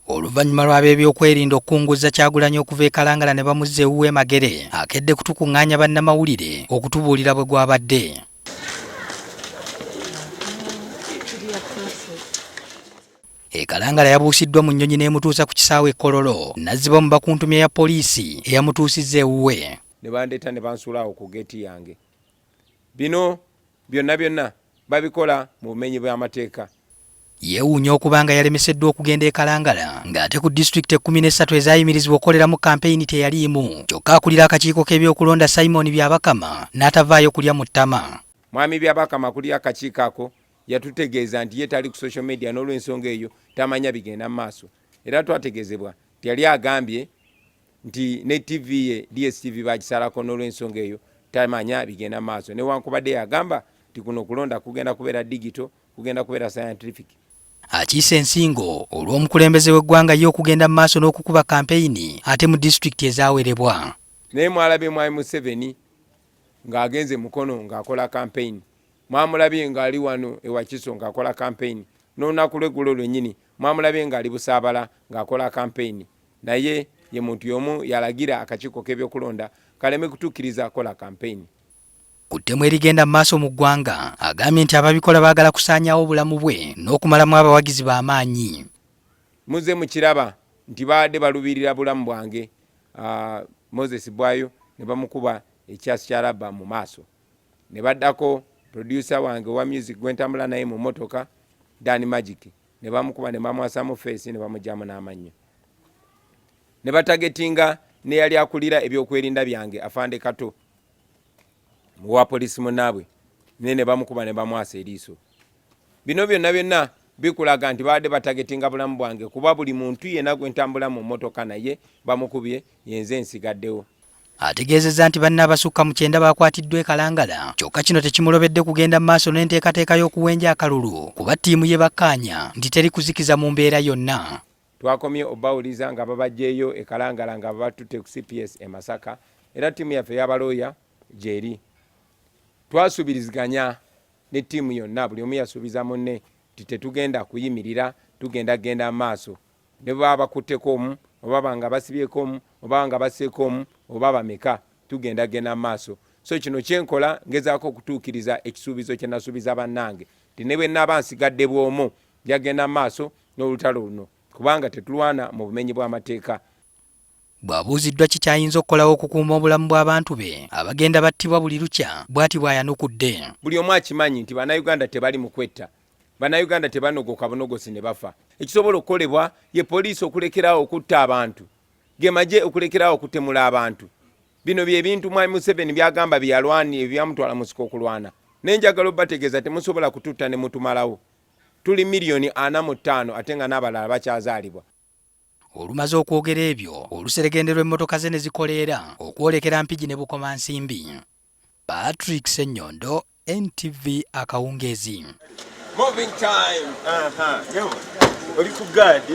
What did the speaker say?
Oluvannyuma lw'ab'ebyokwerinda okukunguzza Kyagulanyi okuva e Kalangala ne bamuzza ewuwe e Magere, akedde kutukuŋŋaanya bannamawulire okutubuulira bwe gwabadde. E Kalangala yabuusiddwa mu nnyonyi n'emutuusa ku kisaawe e Kololo n'azzibwa mu bakuntumya ya poliisi eyamutuusizza ewuwe. Ne bandeeta ne bansuula awo ku geeti yange. Bino byonna byonna babikola mu bumenyi bw'amateeka. Yeewuunya okuba nga yalemeseddwa okugenda e Kalangala ng'ate ku disitulikiti 13 ezaayimirizibwa okukoleramu kampeyini teyaliimu kyokka akulira akakiiko k'ebyokulonda Simon Byabakama n'atavaayo kulya mu ttama. Mwami Byabakama akulira akakiiko ako yatutegeeza nti ye tali ku social media n'olwensonga eyo tamanya bigenda mu maaso era twategeezebwa nti yali agambye nti ne TV ye DSTV bagisalako n'olwensonga eyo tamanya bigenda maaso newankubadde yagamba nti kuno okulonda kugenda kubeera digital, kugenda kubeera scientific. Akiise ensingo olw'omukulembeze w'eggwanga ye okugenda mu maaso n'okukuba kampeyini ate mu disitulikiti ezaawerebwa. Naye mwalabye Mwami Museveni ng'agenze Mukono ng'akola kampeyini, mwamulabye ng'ali wano e Wakiso ng'akola kampeyini, n'olunaku lw'eggulo lwennyini mwamulabye ng'ali Busaabala ng'akola kampeyini. Naye ye muntu y'omu yalagira akakiiko k'ebyokulonda kaleme kutuukiriza kukola kampeyini. Ku ttemu erigenda mu maaso mu ggwanga, agambye nti ababikola baagala kusaanyaawo obulamu bwe n'okumalamu abawagizi be amaanyi. Muzze mukiraba nti babadde baluubirira bulamu bwange, Moses Bwayo ne bamukuba ekyasi kya rabba mu maaso ne baddako producer wange owa music gwe ntambula naye mu mmotoka Dan Magic ne bamukuba ne bamwasamu feesi ne bamugyamu n'amannyo ne batagetinga n'eyali akulira ebyokwerinda byange Afande Kato muwa poliisi munnaabwe naye ne bamukuba ne bamwasa eriiso. Bino byonna byonna bikulaga nti babadde batagetinga bulamu bwange kuba buli muntu yenna gwe ntambula mu mmotoka naye bamukubye yenze nsigaddewo. Ategeezezza nti banne abasukka mu 90 baakwatiddwa e Kalangala kyokka kino tekimulobedde kugenda mu maaso n'enteekateeka y'okuwenja akalulu kuba ttiimu ye bakkaanya nti teri kuzikiza mu mbeera yonna. Twakomye obawuliza nga babaggyeeyo e Kalangala nga babatutte ku cps e Masaka era ttiimu yaffe ey'abalooya gyeri. Twasuubiriziganya ne ttiimu yonna buli omu yasuubiza munne nti tetugenda kuyimirira tugenda kugenda mu maaso ne bwe baba bakutteko omu oba nga basibyeko omu oba nga basseeko omu oba bameka tugenda kugenda mu maaso. So kino kye nkola ngezaako okutuukiriza ekisuubizo kye nasuubiza bannange nti ne bwe nnaaba nsigadde bw'omu nja kugenda mu maaso n'olutalo luno kubanga tetulwana mu bumenyi bw'amateeka. Bw'abuuziddwa ki ky'ayinza okukolawo okukuuma obulamu bw'abantu be abagenda battibwa buli lukya, bw'ati bw'ayanukudde. Buli omu akimanyi nti Bannayuganda tebali mu kwetta. Bannayuganda tebanogoka bunogosi ne bafa. Ekisobola okukolebwa ye poliisi okulekeraawo okutta abantu, ge magye okulekeraawo okutemula abantu. Bino bye bintu Mwami Museveni by'agamba bye yalwani ebyamutwala mu nsiko okulwana. Naye njagala obategeeza temusobola kututta ne mutumalawo. Tuli 45,000,000 ate nga n'abalala bakyazaalibwa. Olumaze okwogera ebyo, oluseregende lw'emmotoka ze ne zikoleera okwolekera Mpigi ne Bukomansimbi. Patrick Ssenyondo, NTV akawungeezi. Moving time. Oli ku guard.